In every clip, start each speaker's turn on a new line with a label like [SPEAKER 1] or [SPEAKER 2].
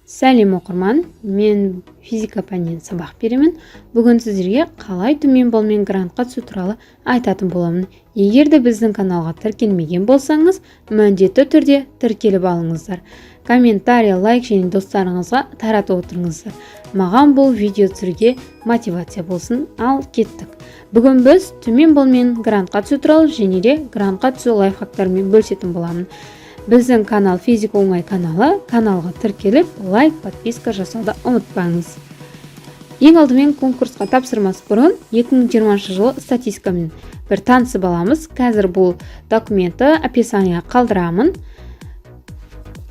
[SPEAKER 1] Сәлем, оқырман! Мен физика пәнінен сабақ беремін. Бүгін сіздерге қалай төмен балмен грантқа түсу туралы айтатын боламын. Егер де біздің каналға тіркелмеген болсаңыз, міндетті түрде тіркеліп алыңыздар. Комментарий, лайк және достарыңызға таратып отырыңыздар. Маған бұл видео түсіруге мотивация болсын. Ал кеттік. Бүгін біз төмен балмен грантқа түсу туралы және де грантқа түсу лайфхактарымен бөлісетін боламын. Біздің канал — «Физика оңай» каналы. Каналға тіркеліп, лайк, подписка жасауды ұмытпаңыз. Ең алдымен, конкурсқа тапсырмас бұрын 2020 жылы статистикамен бір танысып аламыз. Қазір бұл документті описание ға қалдырамын.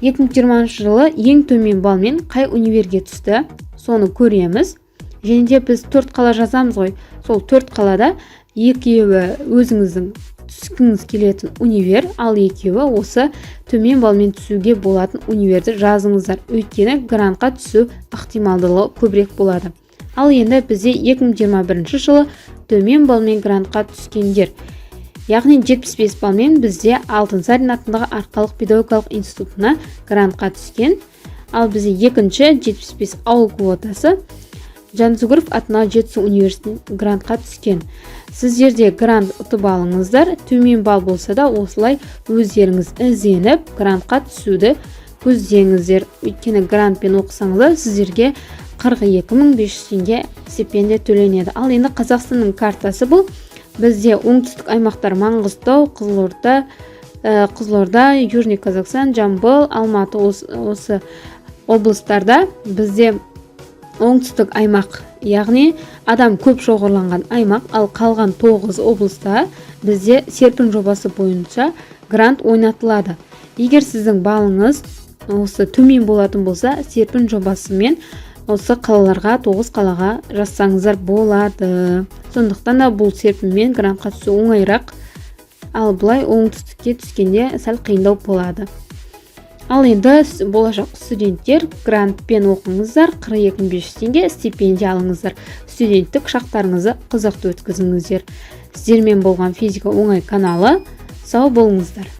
[SPEAKER 1] 2020 жылы ең төмен балмен қай универге түсті, соны көреміз. Және де біз төрт қала жазамыз ғой, сол төрт қалада екеуі өзіңіздің түскіңіз келетін универ, ал екеуі осы төмен балмен түсуге болатын универді жазыңыздар, өйткені грантқа түсу ықтималдылығы көбірек болады. Ал енді бізде 2021 жылы төмен балмен грантқа түскендер, яғни 75 балмен бізде Алтынсарин атындағы Арқалық педагогикалық институтына грантқа түскен. Ал бізде екінші 75, ауыл квотасы, Жансүгіров атындағы Жетісу университетіне грантқа түскен. Сіздер де грант ұтып алыңыздар. Төмен балл болса да, осылай өздеріңіз ізденіп, грантқа түсуді көздеңіздер, өйткені грантпен оқысаңыздар, сіздерге 42 500 теңге стипендия төленеді. Ал енді Қазақстанның картасы бұл. Бізде оңтүстік аймақтар: Маңғыстау, Қызылорда, Южный Казахстан, Жамбыл, Алматы. Осы облыстарда бізде оңтүстік аймақ, яғни адам көп шоғырланған аймақ. Ал қалған тоғыз облыста бізде «Серпін» жобасы бойынша грант ойнатылады. Егер сіздің балыңыз осы төмен болатын болса, «Серпін» жобасымен осы қалаларға, тоғыз қалаға жазсаңыздар болады. Сондықтан да бұл «Серпінмен» грантқа түсу оңайырақ, ал былай оңтүстікке түскенде сәл қиындау болады. Ал енді, болашақ студенттер, грантпен оқыңыздар, 42 500 теңге стипендия алыңыздар, студенттік шақтарыңызды қызықты өткізіңіздер. Сіздермен болған «Физика оңай» каналы. Сау болыңыздар!